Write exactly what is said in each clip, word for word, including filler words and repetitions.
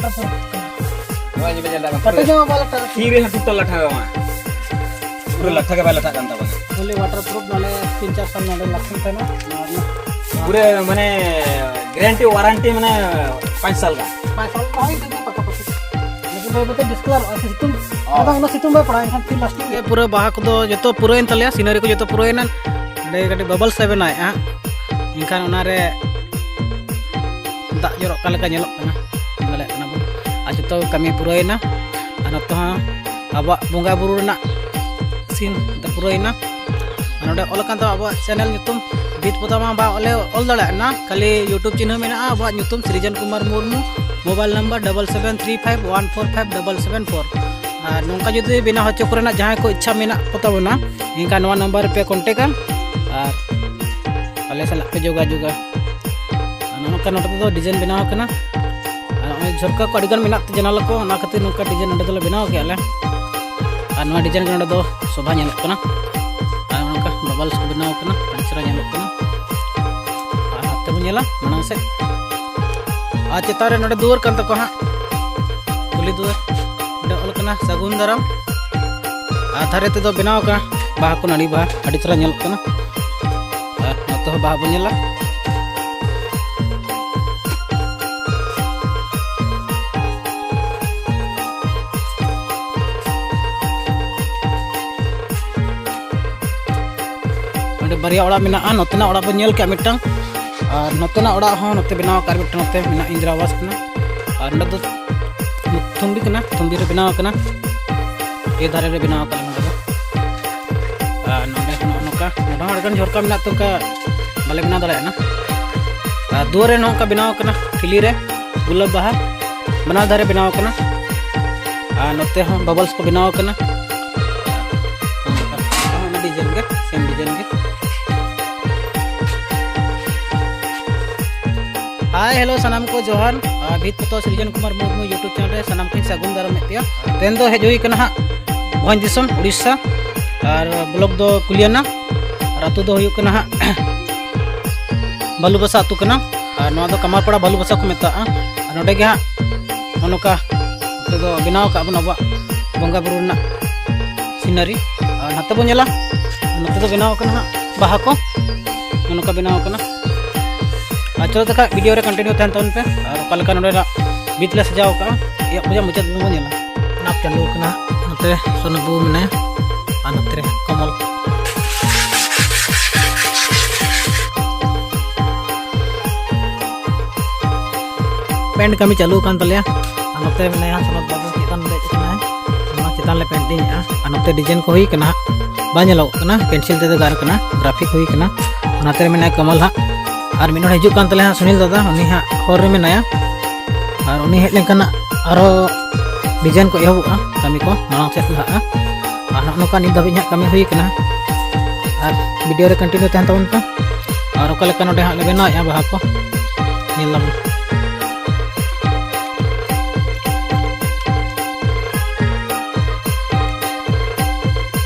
ᱱᱚᱜᱼᱚᱭ ᱡᱮ ᱯᱮ ᱧᱮᱞ ᱫᱟ, ᱠᱟᱹᱴᱤᱡ ᱧᱚᱜ ᱵᱟᱞᱮ ᱴᱟᱨᱟ᱾ ᱛᱤ ᱨᱮ ᱦᱚᱸ ᱴᱩᱴᱟᱹ ᱞᱟᱴᱷᱟ ᱜᱮ ᱵᱟᱝ᱾ ᱯᱩᱨᱟᱹ ᱞᱟᱴᱷᱟ ᱜᱮ ᱵᱟᱭ ᱞᱟᱴᱷᱟᱜ ᱠᱟᱱ ᱛᱟᱵᱚᱱᱟ᱾ ᱯᱷᱩᱞᱤ ᱣᱟᱴᱟᱨ ᱯᱨᱩᱯᱷ, ᱱᱚᱰᱮ ᱛᱤᱱ ᱪᱟᱨ ᱥᱟᱞ ᱱᱚᱰᱮ ᱞᱟᱥᱴᱤᱝ ᱛᱟᱦᱮᱱᱟ᱾ ᱟᱨ ᱯᱩᱨᱟᱹ ᱢᱟᱱᱮ ᱜᱮᱨᱮᱱᱴᱤ ᱣᱟᱨᱮᱱᱴᱤ ᱢᱟᱱᱮ ᱯᱟᱸᱪ ᱥᱟᱞ ᱜᱟᱱ᱾ ᱯᱟᱸᱪ ᱥᱟᱞ ᱠᱚ ᱦᱩᱭ ᱤᱫᱤᱜ ᱜᱮᱭᱟ ᱯᱟᱠᱟ ᱯᱟᱠᱤ᱾ ᱞᱮᱠᱤᱱ ᱵᱷᱟᱭ ᱵᱚᱞᱛᱮ ᱰᱤᱥᱠᱟᱞᱟᱨᱚᱜᱼᱟ, ᱥᱤᱛᱩᱝ ᱚ᱾ ᱟᱫᱚ ᱚᱱᱟ ᱥᱤᱛᱩᱝ ᱵᱟᱭ ᱯᱟᱲᱟᱜᱼᱟ, ᱮᱱᱠᱷᱟᱱ ᱯᱷᱤᱨ ᱞᱟᱥᱴᱤᱝ ᱜᱮ᱾ ᱯᱩᱨᱟᱹ ᱵᱟᱦᱟ ᱠᱚᱫᱚ ᱡᱚᱛᱚ ᱯᱩᱨᱟᱹᱣᱮᱱ ᱛᱟᱞᱮᱭᱟ, ᱥᱤᱱᱟᱨᱤ ᱠᱚ ᱡᱚᱛᱚ ᱯᱩᱨᱟᱹᱣᱮᱱᱟ᱾ ᱚᱸᱰᱮ ᱠᱟᱹᱴᱤᱡ ᱵᱟᱵᱚᱞᱥ ᱮ ᱵᱮᱱᱟᱣᱮᱫᱼᱟ, ᱮᱱᱠᱷᱟᱱ ᱚᱱᱟᱨᱮ ᱫᱟᱜ ᱡᱚᱨᱚᱜ ᱠᱟᱱ ᱞᱮᱠᱟ ᱧᱮᱞᱚᱜ ᱠᱟᱱᱟ, ᱧᱮᱞ ᱫᱟᱲᱮᱭᱟᱜ ᱠᱟᱱᱟ ᱵᱚᱱ᱾ ᱟᱨ ᱡᱚᱛᱚ ᱠᱟᱹᱢᱤ ᱯᱩᱨᱟᱹᱣᱮᱱᱟ᱾ ᱟᱨ ᱱᱚᱛᱮ ᱦᱚᱸ ᱟᱵᱚᱣᱟᱜ ᱵᱚᱸᱜᱟ ᱵᱩᱨᱩ ᱨᱮᱱᱟᱜ ᱥᱤᱱ ᱫᱚ ᱯᱩᱨᱟᱹᱣᱮᱱᱟ᱾ ᱟᱨ ᱱᱚᱰᱮ ᱚᱞ ᱟᱠᱟᱱ ᱛᱟᱵᱚᱱᱟ ᱟᱵᱚᱣᱟᱜ ᱪᱮᱱᱮᱞ ᱧᱩᱛᱩᱢ, ᱵᱤᱫ ᱯᱚᱛᱟᱢ ᱢᱟ ᱵᱟᱝ ᱚᱞᱮ ᱚᱞ ᱫᱟᱲᱮᱭᱟᱜ ᱠᱟᱱᱟ, ᱠᱷᱟᱹᱞᱤ YouTube ᱪᱤᱱᱦᱟᱹ ᱢᱮᱱᱟᱜᱼᱟ ᱟᱵᱚᱣᱟᱜ ᱧᱩᱛᱩᱢ Srijan Kumar Murmu, mobile number double seven three five one four five double seven four. ᱟᱨ ᱱᱚᱝᱠᱟ ᱡᱩᱫᱤ ᱵᱮᱱᱟᱣ ᱦᱚᱪᱚ ᱠᱚᱨᱮᱱᱟᱜ ᱡᱟᱦᱟᱸᱭ ᱠᱚ ᱤᱪᱪᱷᱟ ᱢᱮᱱᱟᱜ ᱠᱚ ᱛᱟᱵᱚᱱᱟ, ᱮᱱᱠᱷᱟᱱ ᱱᱚᱣᱟ ᱱᱟᱢᱵᱟᱨ ᱨᱮᱯᱮ ᱠᱚᱱᱴᱮᱠᱟ ᱟᱨ ᱟᱞᱮ ᱥᱟᱞᱟᱜ ᱯᱮ ᱡᱳᱜᱟᱡᱳᱜᱟ᱾ ᱟᱨ ᱱᱚᱜᱼᱚ ᱱᱚᱝᱠᱟ ᱱᱚᱰᱮ ᱫᱚ ᱰᱤᱡᱟᱭᱤᱱ ᱵᱮᱱᱟᱣ ᱟᱠᱟᱱᱟ᱾ ᱟᱨ ᱱᱚᱜᱼᱚᱭ ᱡᱷᱚᱨᱠᱟ ᱠᱚ ᱟᱹᱰᱤᱜᱟᱱ ᱢᱮᱱᱟᱜ ᱛᱮ ᱡᱟᱱᱟᱞᱟ ᱠᱚ, ᱚᱱᱟ ᱠᱷᱟᱹᱛᱤᱨ ᱱᱚᱝᱠᱟ ᱰᱤᱡᱟᱭᱤᱱ ᱱᱚᱰᱮ ᱫᱚᱞᱮ ᱵᱮᱱᱟᱣ ᱠᱮᱜᱼᱟ ᱞᱮ᱾ ᱟᱨ ᱱᱚᱣᱟ ᱰᱤᱡᱟᱭᱤᱱ ᱜᱮ ᱱᱚᱰᱮ ᱫᱚ ᱥᱚᱵᱷᱟ ᱧᱮᱞᱚᱜ ᱠᱟᱱᱟ᱾ ᱟᱨ ᱱᱚᱝᱠᱟ ᱵᱟᱵᱚᱞᱥ ᱠᱚ ᱵᱮᱱᱟᱣ ᱠᱟᱱᱟ, ᱟᱹᱰᱤ ᱪᱮᱦᱨᱟ ᱧᱮᱞᱚᱜ ᱠᱟᱱᱟ᱾ ᱟᱨ ᱱᱚᱛᱮ ᱵᱚᱱ ᱧᱮᱞᱟ ᱢᱟᱲᱟᱝ ᱥᱮᱫ᱾ ᱟᱨ ᱪᱮᱛᱟᱱ ᱨᱮ ᱱᱚᱰᱮ ᱫᱩᱣᱟᱹᱨ ᱠᱟᱱ ᱛᱟᱠᱚᱣᱟ ᱦᱟᱸᱜ, ᱠᱩᱞᱦᱤ ᱫᱩᱣᱟᱹᱨ᱾ ᱚᱸᱰᱮ ᱚᱞ ᱠᱟᱱᱟ ᱥᱟᱹᱜᱩᱱ ᱫᱟᱨᱟᱢ᱾ ᱟᱨ ᱫᱷᱟᱨᱮ ᱛᱮᱫᱚ ᱵᱮᱱᱟᱣ ᱟᱠᱟᱱᱟ ᱵᱟᱦᱟ ᱠᱚ, ᱱᱟᱹᱲᱤ ᱵᱟᱦᱟ, ᱟᱹᱰᱤ ᱪᱮᱦᱨᱟ ᱧᱮᱞᱚᱜ ᱠᱟᱱᱟ᱾ ᱟᱨ ᱱᱚᱛᱮ ᱦᱚᱸ ᱵᱟᱦᱟ ᱵᱚᱱ ᱧᱮᱞᱟ᱾ ᱚᱸᱰᱮ ᱵᱟᱨᱭᱟ ᱚᱲᱟᱜ ᱢᱮᱱᱟᱜᱼᱟ, ᱱᱚᱛᱮᱱᱟᱜ ᱚᱲᱟᱜ ᱵᱚᱱ ᱧᱮᱞ ᱠᱮᱜᱼᱟ ᱢᱤᱫᱴᱟᱝ, ᱟᱨ ᱱᱚᱛᱮᱱᱟᱜ ᱚᱲᱟᱜ ᱦᱚᱸ ᱱᱚᱛᱮ ᱵᱮᱱᱟᱣ ᱟᱠᱟᱫ ᱟᱨ ᱢᱤᱫᱴᱟᱝ ᱱᱚᱛᱮ ᱢᱮᱱᱟᱜᱼᱟ, ᱤᱱᱫᱨᱟ ᱟᱵᱟᱥ ᱠᱟᱱᱟ᱾ ᱟᱨ ᱱᱚᱸᱰᱮ ᱫᱚ ᱛᱷᱩᱢᱵᱤ ᱠᱟᱱᱟ, ᱛᱷᱩᱢᱵᱤ ᱨᱮ ᱵᱮᱱᱟᱣ ᱟᱠᱟᱱᱟ, ᱮ ᱫᱷᱟᱨᱮ ᱨᱮ ᱵᱮᱱᱟᱣ ᱟᱠᱟᱱᱟ ᱱᱚᱸᱰᱮ ᱫᱚ᱾ ᱟᱨ ᱱᱚᱸᱰᱮ ᱦᱚᱸ ᱱᱚᱜᱼᱚ ᱱᱚᱝᱠᱟ, ᱱᱚᱸᱰᱮ ᱦᱚᱸ ᱟᱹᱰᱤᱜᱟᱱ ᱡᱷᱚᱨᱠᱟ ᱢᱮᱱᱟᱜ ᱛᱮ ᱚᱱᱠᱟ ᱵᱟᱞᱮ ᱵᱮᱱᱟᱣ ᱫᱟᱲᱮᱭᱟᱜᱼᱟ᱾ ᱟᱨ ᱫᱩᱣᱟᱹᱨ ᱨᱮ ᱱᱚᱝᱠᱟ ᱵᱮᱱᱟᱣ ᱟᱠᱟᱱᱟ ᱴᱷᱤᱞᱤ ᱨᱮ ᱜᱩᱞᱟᱹᱵ ᱵᱟᱦᱟ, ᱵᱟᱱᱟᱨ ᱫᱷᱟᱨᱮ ᱵᱮᱱᱟᱣ ᱟᱠᱟᱱᱟ᱾ ᱟᱨ ᱱᱚᱛᱮ ᱦᱚᱸ ᱵᱟᱵᱚᱞᱥ ᱠᱚ ᱵᱮᱱᱟᱣ ᱟᱠᱟᱱᱟ᱾ ᱚᱱᱟ ᱰᱤᱡᱟᱭᱤᱱ ᱜᱮ, ᱥᱮᱢ ᱰᱤᱡᱟᱭᱤᱱ ᱜᱮ᱾ ᱦᱟᱭ, ᱦᱮᱞᱳ, ᱥᱟᱱᱟᱢ ᱠᱚ ᱡᱚᱦᱟᱨ᱾ ᱟᱨ ᱵᱷᱤᱛ ᱯᱚᱛᱚᱵ ᱥᱨᱤᱡᱚᱱ ᱠᱩᱢᱟᱨ ᱢᱩᱨᱢᱩ YouTube ᱪᱮᱱᱮᱞ ᱨᱮ ᱥᱟᱱᱟᱢ ᱠᱚᱧ ᱥᱟᱹᱜᱩᱱ ᱫᱟᱨᱟᱢᱮᱫ ᱯᱮᱭᱟ᱾ ᱛᱮᱦᱮᱧ ᱫᱚ ᱦᱮᱡ ᱦᱩᱭ ᱠᱟᱱᱟ ᱦᱟᱸᱜ ᱵᱷᱚᱸᱡᱽ ᱫᱤᱥᱚᱢ, ᱩᱲᱤᱥᱥᱟ᱾ ᱟᱨ ᱵᱞᱚᱠ ᱫᱚ ᱠᱩᱞᱤᱭᱟᱱᱟ᱾ ᱟᱨ ᱟᱹᱛᱩ ᱫᱚ ᱦᱩᱭᱩᱜ ᱠᱟᱱᱟ ᱦᱟᱸᱜ ᱵᱷᱟᱞᱩᱵᱟᱥᱟ ᱟᱹᱛᱩ ᱠᱟᱱᱟ᱾ ᱟᱨ ᱱᱚᱣᱟ ᱫᱚ ᱠᱟᱢᱟᱨᱯᱟᱲᱟ ᱵᱷᱟᱞᱩᱵᱟᱥᱟ ᱠᱚ ᱢᱮᱛᱟᱜᱼᱟ᱾ ᱟᱨ ᱱᱚᱸᱰᱮ ᱜᱮ ᱦᱟᱸᱜ ᱱᱚᱜᱼᱚ ᱱᱚᱝᱠᱟ ᱱᱚᱛᱮ ᱫᱚ ᱵᱮᱱᱟᱣ ᱟᱠᱟᱫ ᱵᱚᱱ ᱟᱵᱚᱣᱟᱜ ᱵᱚᱸᱜᱟ ᱵᱩᱨᱩ ᱨᱮᱱᱟᱜ ᱥᱤᱱᱟᱨᱤ᱾ ᱟᱨ ᱱᱚᱛᱮ ᱵᱚᱱ ᱧᱮᱞᱟ, ᱱᱚᱛᱮ ᱫᱚ ᱵᱮᱱᱟᱣ ᱟᱠᱟᱱᱟ ᱦᱟᱸᱜ ᱵᱟᱦᱟ ᱠᱚ, ᱱᱚᱜᱼᱚ ᱱᱚᱝᱠᱟ ᱵᱮᱱᱟᱣ ᱟᱠᱟᱱᱟ᱾ ᱟᱨ ᱪᱚᱞᱚ ᱛᱚ ᱠᱷᱟᱡ ᱵᱷᱤᱰᱤᱭᱳ ᱨᱮ ᱠᱚᱱᱴᱤᱱᱤᱭᱩ ᱛᱟᱦᱮᱱ ᱛᱟᱵᱚᱱ ᱯᱮ, ᱟᱨ ᱚᱠᱟ ᱞᱮᱠᱟ ᱱᱚᱰᱮᱱᱟᱜ ᱵᱷᱤᱛ ᱞᱮ ᱥᱟᱡᱟᱣ ᱟᱠᱟᱫᱼᱟ, ᱮᱦᱚᱵ ᱠᱷᱚᱱᱟᱜ ᱢᱩᱪᱟᱹᱫ ᱫᱷᱟᱹᱵᱤᱡ ᱵᱚᱱ ᱧᱮᱞᱟ᱾ ᱱᱟᱯ ᱪᱟᱹᱞᱩ ᱟᱠᱟᱱᱟ, ᱱᱚᱛᱮ ᱥᱚᱱᱚᱛ ᱵᱟᱹᱵᱩ ᱢᱮᱱᱟᱭᱟ ᱟᱨ ᱱᱚᱛᱮ ᱨᱮ ᱠᱚᱢᱚᱞ᱾ ᱯᱮᱱᱴ ᱠᱟᱹᱢᱤ ᱪᱟᱹᱞᱩ ᱟᱠᱟᱱ ᱛᱟᱞᱮᱭᱟ᱾ ᱟᱨ ᱱᱚᱛᱮ ᱢᱮᱱᱟᱭᱟ ᱥᱚᱱᱚᱛ ᱵᱟᱹᱵᱩ, ᱪᱮᱛᱟᱱ ᱫᱮᱡ ᱟᱠᱟᱱᱟᱭ, ᱚᱱᱟ ᱪᱮᱛᱟᱱ ᱞᱮ ᱯᱮᱱᱴᱤᱝ ᱮᱫᱼᱟ᱾ ᱟᱨ ᱱᱚᱛᱮ ᱰᱤᱡᱟᱭᱤᱱ ᱠᱚ ᱦᱩᱭ ᱠᱟᱱᱟ ᱦᱟᱸᱜ, ᱵᱟᱝ ᱧᱮᱞᱚᱜᱚᱜ ᱠᱟᱱᱟ, ᱯᱮᱱᱥᱤᱞ ᱛᱮᱫᱚ ᱜᱟᱨ ᱠᱟᱱᱟ, ᱜᱨᱟᱯᱷᱤᱠ ᱦᱩᱭ ᱠᱟᱱᱟ᱾ ᱚᱱᱟᱛᱮ ᱢᱮᱱᱟᱭᱟ ᱠᱟᱢᱟᱞ ᱦᱟᱸᱜ᱾ ᱟᱨ ᱢᱤᱫ ᱦᱚᱲ ᱦᱤᱡᱩᱜ ᱠᱟᱱ ᱛᱟᱞᱮᱭᱟ ᱦᱟᱸᱜ, ᱥᱩᱱᱤᱞ ᱫᱟᱫᱟ, ᱩᱱᱤ ᱦᱟᱸᱜ ᱦᱚᱨ ᱨᱮ ᱢᱮᱱᱟᱭᱟ᱾ ᱟᱨ ᱩᱱᱤ ᱦᱮᱡ ᱞᱮᱱᱠᱷᱟᱱ ᱦᱟᱸᱜ ᱟᱨᱦᱚᱸ ᱰᱤᱡᱟᱭᱤᱱ ᱠᱚ ᱮᱦᱚᱵᱚᱜᱼᱟ, ᱠᱟᱹᱢᱤ ᱠᱚ ᱢᱟᱲᱟᱝ ᱥᱮᱫ ᱞᱟᱦᱟᱜᱼᱟ᱾ ᱟᱨ ᱱᱚᱜᱼᱚ ᱱᱚᱝᱠᱟ ᱱᱤᱛ ᱫᱷᱟᱹᱵᱤᱡ ᱦᱟᱸᱜ ᱠᱟᱹᱢᱤ ᱦᱩᱭ ᱠᱟᱱᱟ᱾ ᱟᱨ ᱵᱷᱤᱰᱤᱭᱳ ᱨᱮ ᱠᱚᱱᱴᱤᱱᱤᱭᱩ ᱛᱟᱦᱮᱱ ᱛᱟᱵᱚᱱ ᱯᱮ᱾ ᱟᱨ ᱚᱠᱟ ᱞᱮᱠᱟ ᱱᱚᱰᱮ ᱦᱟᱸᱜ ᱞᱮ ᱵᱮᱱᱟᱣᱮᱫᱼᱟ ᱵᱟᱦᱟ ᱠᱚ, ᱧᱮᱞ ᱫᱟᱵᱚᱱ᱾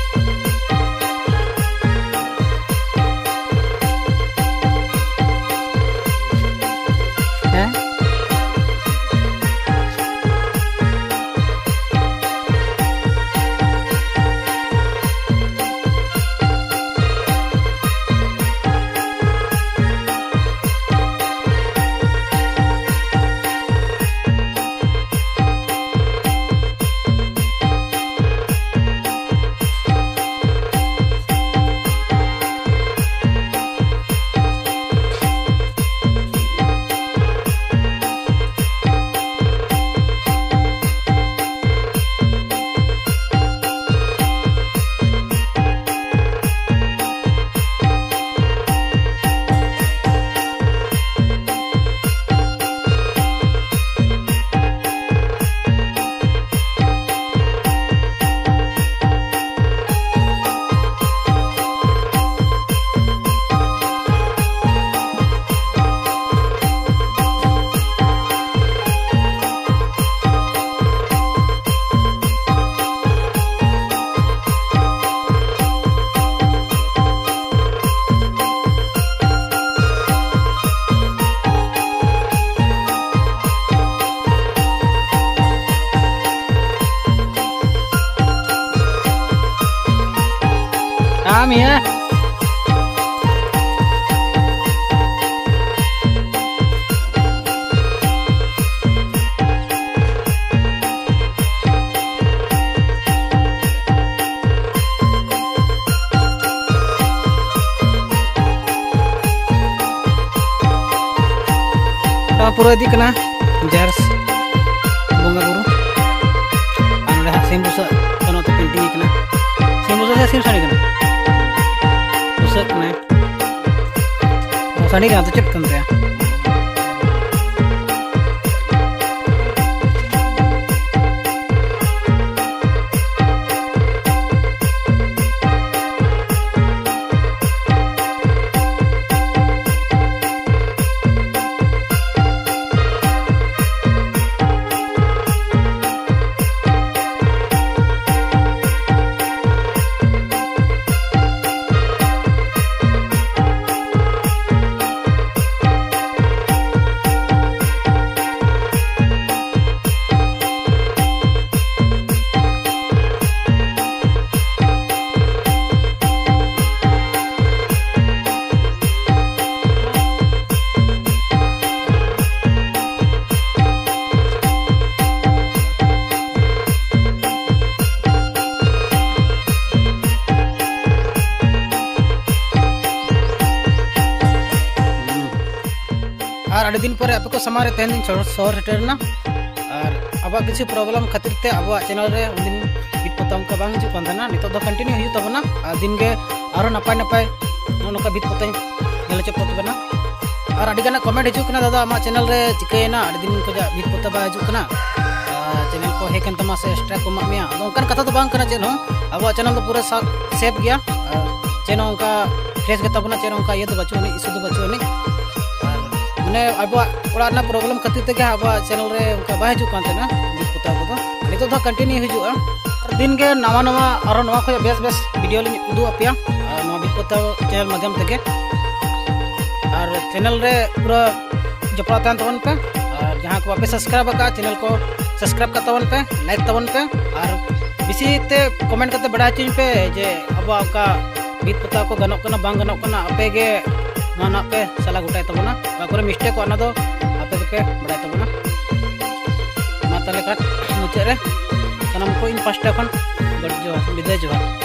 ᱦᱮᱸ? ᱢᱮᱭᱟ᱾ ᱱᱚᱣᱟ ᱯᱩᱨᱟᱹ ᱤᱫᱤᱜ ᱠᱟᱱᱟ ᱡᱟᱦᱮᱨ ᱵᱚᱸᱜᱟ ᱵᱩᱨᱩ᱾ ᱟᱨ ᱱᱚᱰᱮ ᱦᱟᱸᱜ ᱥᱤᱢ ᱵᱩᱥᱟᱹᱜ ᱛᱮ ᱱᱚᱛᱮ ᱯᱮᱱᱴᱤᱝ ᱠᱟᱱᱟ᱾ ᱥᱤᱢ ᱵᱩᱥᱟᱹᱜ ᱥᱮ ᱥᱤᱢ ᱥᱟᱺᱰᱤ ᱠᱟᱱᱟ? ᱵᱩᱥᱟᱹᱜ ᱠᱟᱱᱟᱭ᱾ ᱥᱟᱺᱰᱤ ᱠᱟᱱᱟ ᱛᱚ, ᱪᱮᱫ ᱠᱟᱱ ᱛᱟᱭᱟ? ᱟᱨ ᱟᱹᱰᱤ ᱫᱤᱱ ᱯᱚᱨᱮ ᱟᱯᱮ ᱠᱚ ᱥᱟᱢᱟᱝ ᱨᱮ ᱛᱮᱦᱮᱧ ᱫᱚᱧ ᱥᱚᱦᱚᱨ, ᱥᱚᱦᱚᱨ ᱥᱮᱴᱮᱨ ᱮᱱᱟ᱾ ᱟᱨ ᱟᱵᱚᱣᱟᱜ ᱠᱤᱪᱷᱩ problem ᱠᱷᱟᱹᱛᱤᱨ ᱛᱮ ᱟᱵᱚᱣᱟᱜ channel ᱨᱮ ᱩᱱᱫᱤᱱ ᱵᱷᱤᱛ ᱯᱚᱛᱟᱣ ᱚᱱᱠᱟ ᱵᱟᱝ ᱦᱤᱡᱩᱜ ᱠᱟᱱ ᱛᱟᱦᱮᱱᱟ᱾ ᱱᱤᱛᱚᱜ ᱫᱚ continue ᱦᱩᱭᱩᱜ ᱛᱟᱵᱚᱱᱟ᱾ ᱟᱨ ᱫᱤᱱ ᱜᱮ ᱟᱨᱦᱚᱸ ᱱᱟᱯᱟᱭ ᱱᱟᱯᱟᱭ ᱱᱚᱜᱼᱚ ᱱᱚᱝᱠᱟ ᱵᱷᱤᱛ ᱯᱚᱛᱟᱣ ᱧᱮᱞ ᱦᱚᱪᱚ ᱠᱚ ᱛᱟᱵᱚᱱᱟ᱾ ᱟᱨ ᱟᱹᱰᱤ ᱜᱟᱱᱟᱜ comment ᱦᱤᱡᱩᱜ ᱠᱟᱱᱟ, "ᱫᱟᱫᱟ, ᱟᱢᱟᱜ channel ᱨᱮ ᱪᱤᱠᱟᱹᱭᱮᱱᱟ? ᱟᱹᱰᱤ ᱫᱤᱱ ᱠᱷᱚᱱᱟᱜ ᱵᱷᱤᱛ ᱯᱚᱛᱟᱣ ᱵᱟᱭ ᱦᱤᱡᱩᱜ ᱠᱟᱱᱟ᱾ ᱟᱨ channel ᱠᱚ hack ᱮᱱ ᱛᱟᱢᱟ ᱥᱮ strike ᱠᱚ ᱮᱢᱟᱜ ᱢᱮᱭᱟ?" ᱟᱫᱚ ᱚᱱᱠᱟᱱ ᱠᱟᱛᱷᱟ ᱫᱚ ᱵᱟᱝ ᱠᱟᱱᱟ ᱪᱮᱫ ᱦᱚᱸ᱾ ᱟᱵᱚᱣᱟᱜ channel ᱫᱚ ᱯᱩᱨᱟᱹ ᱥᱟ-, safe ᱜᱮᱭᱟ᱾ ᱟᱨ ᱪᱮᱫ ᱦᱚᱸ ᱚᱱᱠᱟ crash ᱜᱮ ᱛᱟᱵᱚᱱᱟ, ᱪᱮᱫ ᱦᱚᱸ ᱚᱱᱠᱟ ᱤᱭᱟᱹ ᱫᱚ ᱵᱟᱹᱪᱩᱜ ᱟᱹᱱᱤᱡ, issue ᱫᱚ ᱵᱟᱹᱪᱩᱜ ᱟᱹᱱᱤᱡ᱾ ᱟᱨ ᱢᱟᱱᱮ ᱟᱵᱚᱣᱟᱜ ᱚᱲᱟᱜ ᱨᱮᱱᱟᱜ problem ᱠᱷᱟᱹᱛᱤᱨ ᱛᱮᱜᱮ ᱟᱵᱚᱣᱟᱜ channel ᱨᱮ ᱚᱱᱠᱟ ᱵᱟᱭ ᱦᱤᱡᱩᱜ ᱠᱟᱱ ᱛᱟᱦᱮᱱᱟ ᱵᱷᱤᱛ ᱯᱚᱛᱟᱣ ᱠᱚᱫᱚ᱾ ᱱᱤᱛᱚᱜ ᱫᱚ continue ᱦᱤᱡᱩᱜᱼᱟ᱾ ᱟᱨ ᱫᱤᱱ ᱜᱮ ᱱᱟᱣᱟ ᱱᱟᱣᱟ ᱟᱨᱦᱚᱸ ᱱᱚᱣᱟ ᱠᱷᱚᱱᱟᱜ ᱵᱮᱥ ᱵᱮᱥ video ᱞᱤᱧ ᱩᱫᱩᱜ ᱟᱯᱮᱭᱟ, ᱟᱨ ᱱᱚᱣᱟ ᱵᱷᱤᱛ ᱯᱚᱛᱟᱣ channel ᱢᱟᱫᱽᱫᱷᱚᱢ ᱛᱮᱜᱮ᱾ ᱟᱨ channel ᱨᱮ ᱯᱩᱨᱟᱹ ᱡᱚᱯᱲᱟᱣ ᱛᱟᱦᱮᱱ ᱛᱟᱵᱚᱱ ᱯᱮ᱾ ᱟᱨ ᱡᱟᱦᱟᱸ ᱠᱚ ᱵᱟᱯᱮ subscribe ᱟᱠᱟᱫᱼᱟ, channel ᱠᱚ subscribe ᱠᱟᱜ ᱛᱟᱵᱚᱱ ᱯᱮ, like ᱛᱟᱵᱚᱱ ᱯᱮ, ᱟᱨ ᱵᱮᱥᱤ ᱛᱮ comment ᱠᱟᱛᱮ ᱵᱟᱲᱟᱭ ᱦᱚᱪᱚᱧ ᱯᱮ ᱡᱮ ᱟᱵᱚᱣᱟᱜ ᱚᱱᱠᱟ ᱢᱤᱫ ᱯᱟᱛᱟ ᱠᱚ ᱜᱟᱱᱚᱜ ᱠᱟᱱᱟ, ᱵᱟᱝ ᱜᱟᱱᱚᱜ ᱠᱟᱱᱟ, ᱟᱯᱮ ᱜᱮ ᱱᱚᱣᱟ ᱱᱟᱜ ᱯᱮ ᱥᱟᱞᱟ ᱜᱚᱴᱟᱭ ᱛᱟᱵᱚᱱᱟ᱾ ᱚᱠᱟ ᱠᱚᱨᱮ ᱢᱤᱥᱴᱮᱠᱚᱜ, ᱚᱱᱟ ᱫᱚ ᱟᱯᱮ ᱜᱮᱯᱮ ᱵᱟᱲᱟᱭ ᱛᱟᱵᱚᱱᱟ᱾ ᱢᱟ ᱛᱟᱦᱚᱞᱮ ᱠᱷᱟᱱ ᱢᱩᱪᱟᱹᱫ ᱨᱮ ᱥᱟᱱᱟᱢ ᱠᱚ ᱤᱧ ᱯᱟᱥᱴᱟ ᱠᱷᱚᱱ ᱜᱚᱰ ᱡᱚᱦᱟᱨ, ᱵᱤᱫᱟᱹᱭ ᱡᱚᱦᱟᱨ᱾